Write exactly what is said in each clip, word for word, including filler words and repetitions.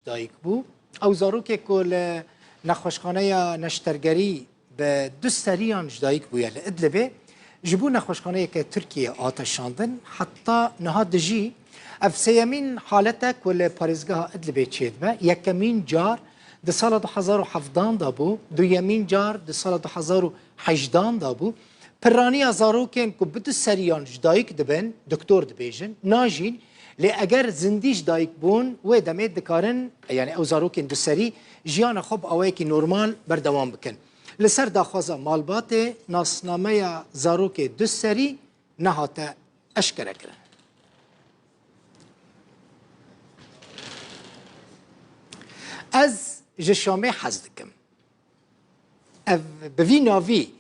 dayik bû. Ew zarokê ku li nexweşxaneya neştergerî bi du seriyan ji dayik bûye li Idlibê, ji bo nexweşxaneyeke Tirkiyê hate şandin, heta niha dijî. Ev sêyemîn halet e ku li parêzgeha Idlibê çêdibe. Yekemîn car di sala du hezar û hevdan de bû, duyemîn car di sala du hezar û hejdan de bû. Piraniya zarokên ku bi du seriyan ji dayik dibin, doktor dibêjin, najîn, lê eger zindî ji dayik bûn, wê demê dikarin, yanî ew zarokên du serî, jiyana xwe bi awayekî normal berdewam bikin. Li ser daxwaza malbatê, nasnameya zarokê du serî nehate eşkerekirin. Ez ji Şamê hez dikim. Ev bi vî navî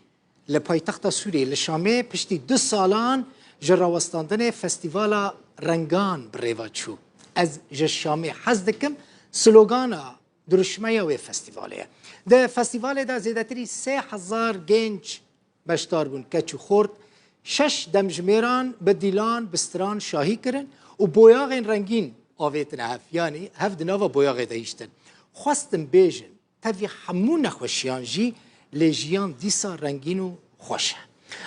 li paytexta Sûriyê, li Şamê, piştî du salan ji rawestandinê Festîvala Rengan bi rê ve çû. Ez ji Şamê hez dikim, slogana dirûşmeya wê festîvalê ye. Di festîvalê de zêdetirî sê hezar genç beşdar bûn, keç û xort. Şeş demjimêran bi dîlan, bi stran şahî kirin û boyaxên rengîn avêtine hev, yanî hev di nava boyaxê de hiştin. Xwestin bêjin, tevî hemû nexweşiyan jî lê jiyan dîsa rengîn û xweş e.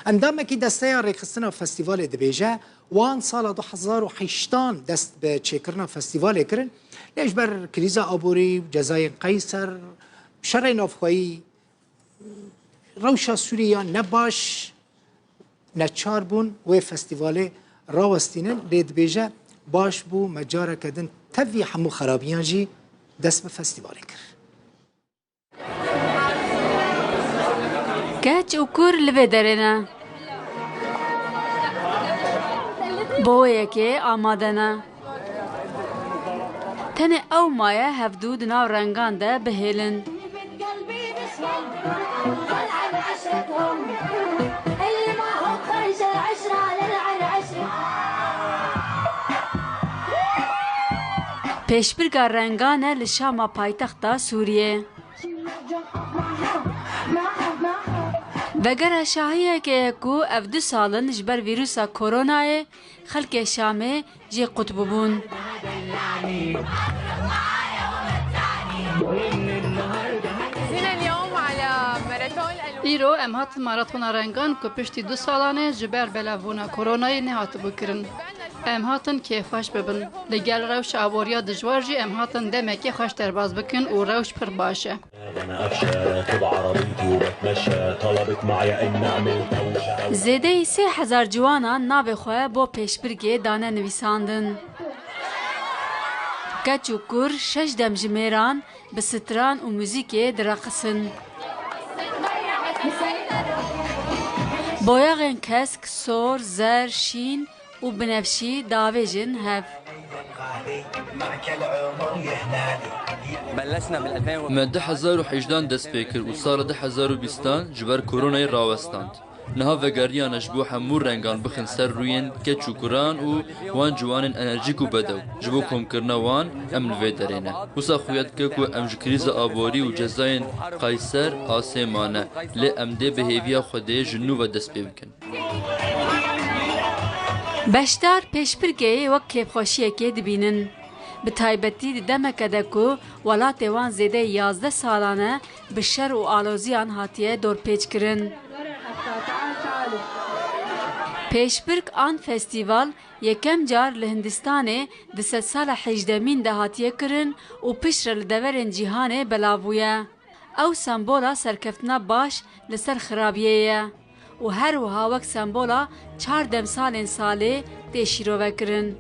Endamekî Desteya Rêxistina Festîvalê dibêje, wan sala du hezar û heştan dest bi çêkirina festîvalê kirin, lê ji ber krîza aborî û cezayên qeyser, şerê navxweyî, rewşa Sûriye ya ne baş, neçar bûn wê festîvalê rawestînin, lê dibêje, baş bû me careke din tevî hemû xerabiyan jî dest bi festîvalê kir. Keç û kur li vê derê ne. Bo wê yekê amade ne. Tenê ew maye hevdû di nav rengan de bihêlin. Pêşbirka rengan e li Şama paytexta Sûriyê. Vegera şahiyeke ye ku ev du sal in ji ber vîrusa koronayê xelkê Şamê jê qut bûbûn. Îro em hatin maratona rengan ku piştî du salan e ji ber belavbûna koronayê nehatibû kirin. Em hatin kêfxweş bibin. Li gel rewşa aboriya dijwar jî em hatin demekê xweş derbas bikin û rewş pir baş e. Zêdeyî sê hezar ciwanan navê xwe bo pêşbirkê dane nivîsandin. Keç û kur şeş demjimêran bi stran û muzîkê direqisin. Boyaxên kesk, sor, zer, şîn û binefşî diavêjin hev. Me du hezar û hejdan dest pê kir û sala du hezar û bîstan ji ber koronayê rawestand. Niha vegeriyane ji bo hemû rengan bixin ser rûyên keç û kuran û wan ciwanên enerjîk û bedew. Ji bo komkirina wan em li vê derê ne. Wisa xuya dike ku em ji krîza aborî û cezayên qeyser asê mane, lê em dê bi hêviya Xwedê ji nû ve dest pê bikin. Beşdar pêşbirkeyê wek kêfxweşiyekê dibînin. Bi taybetî di demeke de ku welatê wan zêdeyî yazdeh salan e bi şer û aloziyan hatiye dorpêçkirin. Pêşbirk an festîval yekem car li Hindistanê di sedsala hejdemîn de hatiye kirin û piştre li deverên cîhanê belav bûye. Ew sembola serkeftina baş li ser xirabiyê ye û her wiha wek sembola çar demsalên salê tê şîrovekirin.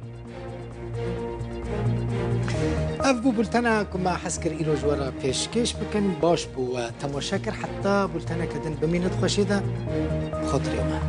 Ev bû bultena ku me hez kir îro ji we re pêşkêş bikin. Baş bû we temaşe kir. Heta bulteneke din bimînin di xweşiyê de. Xatirê me.